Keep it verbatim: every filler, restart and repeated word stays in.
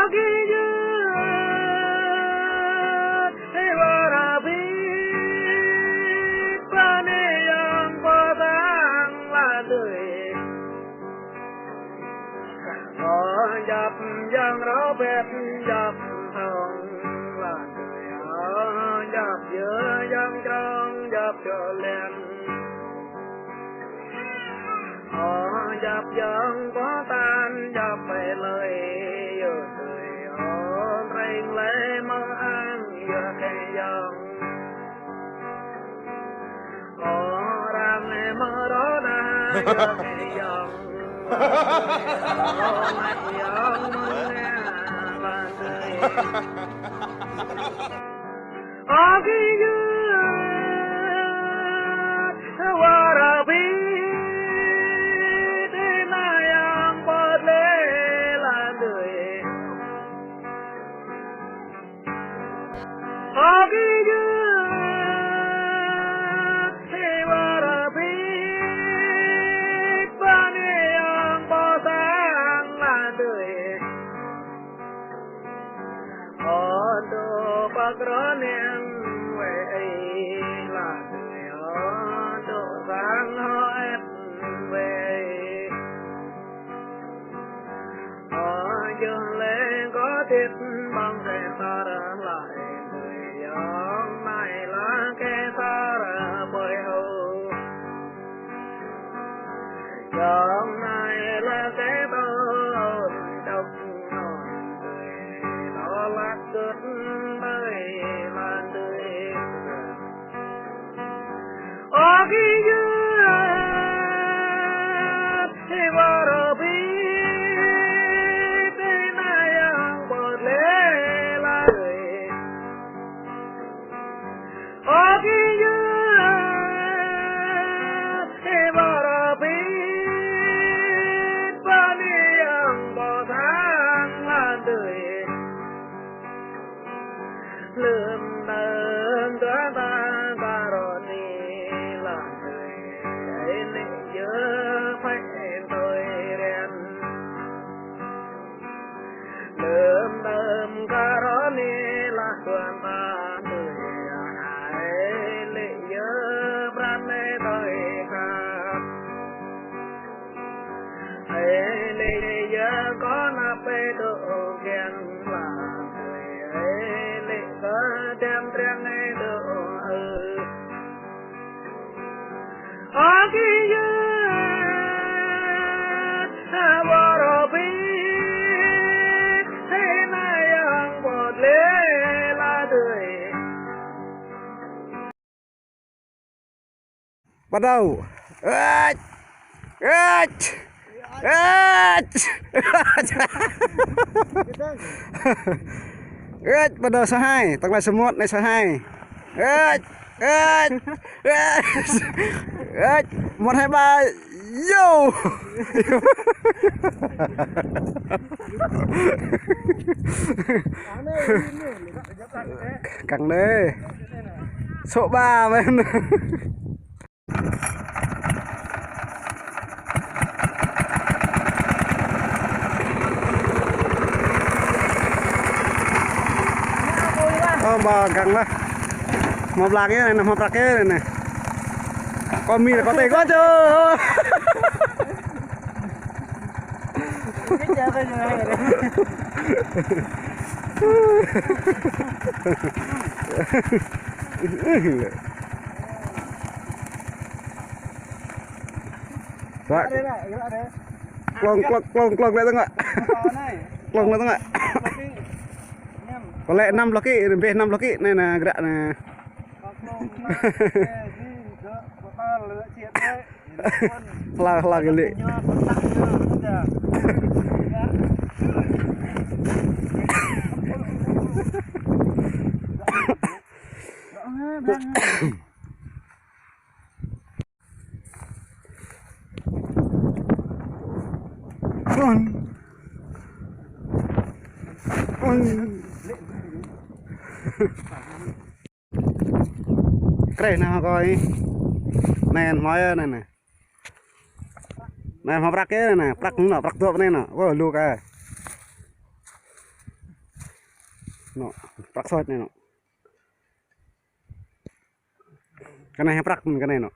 Ơ, djŏp yang rơbet, djŏp thong la tui, ơ, djŏp yơ yang trong, djŏp čô lĕn. Ơ, djŏp yang pơtan, djŏp pơlơi, yơ tui, ơ, reng lĕ mơ ang, yơ kơ yang. Ơ, rang lĕ mơ rô na, yơ kơ yang. Ơ, mă yang mơ na, la tui. Ơ, kơ yơ, wa ra bi, tui na yang pơt lĕ la tui. Ơ, kơ yơ, wa ra bi, pơni yang pơtang la tui. Ơ, dŏ pơk rơneng wai la tui, ơ, dŏ sang hơet wai. Ơ, yơh lĕ kơ tĭt ƀơ̆ng kơ sar la tui, yơh nai la kơ sar pơi hô. Yơh nai la kơ tơl dŏ nŏn tui, lo lăk kơt ƀơi la tui. Ơ, kơ yơh, wa ra bi, tui na yang pơt lĕ la tui. Ơ, kơ yơh, wa ra bi, pơni yang pơtang la tui. Lơ̆m tơm dua ta kơ rô ni la tui, ơi lĕ yơh phai tui ren. Lơ̆m tơm kơ rô ni la tuan ta tui, ơi lĕ yơh pran lĕ tui khăp. Ơi lĕ yơh kơ năp pơ dŏ kiăng la tui, ơi lĕ kơ tơm triăng ơi dŏ ơ. Ơ, kơ yơh, wa ra bi, tui na yang pơt lĕ la tui. Bắt đầu. Ơch! Ơch! Ơch! Ơch! Bắt đầu số hai, tăng lại số một, này số hai. Ơch! Ơch! Ơch! Ơch! Một, hai, ba, yo! Căng đấy. Số ba men. Ơ, ba căng lah. Hmâo prăk yơh anai, hmâo prăk yơh anai. Kơ mi kơ tê kơ čô. Klŏng, klŏng, klŏng, klŏng lĕ tơngă. Klŏng lĕ tơngă. Kơ lĕ năm lŏk kĭ, rơmbeh năm lŏk kĭ, anai nă, gră nă. Hla, hla kơ lĕ. Ôn. Ôn. Kreh nă kơ ih. Anai hmâo anai nă. Anai hmâo prăk yơh anai nă, prăk nă, prăk dŏ anai nă. Wah, lu kơ. Nŏ, prăk sôč anai nŏ. Kơ anai hă prăk mơ̆n kơ anai nŏ.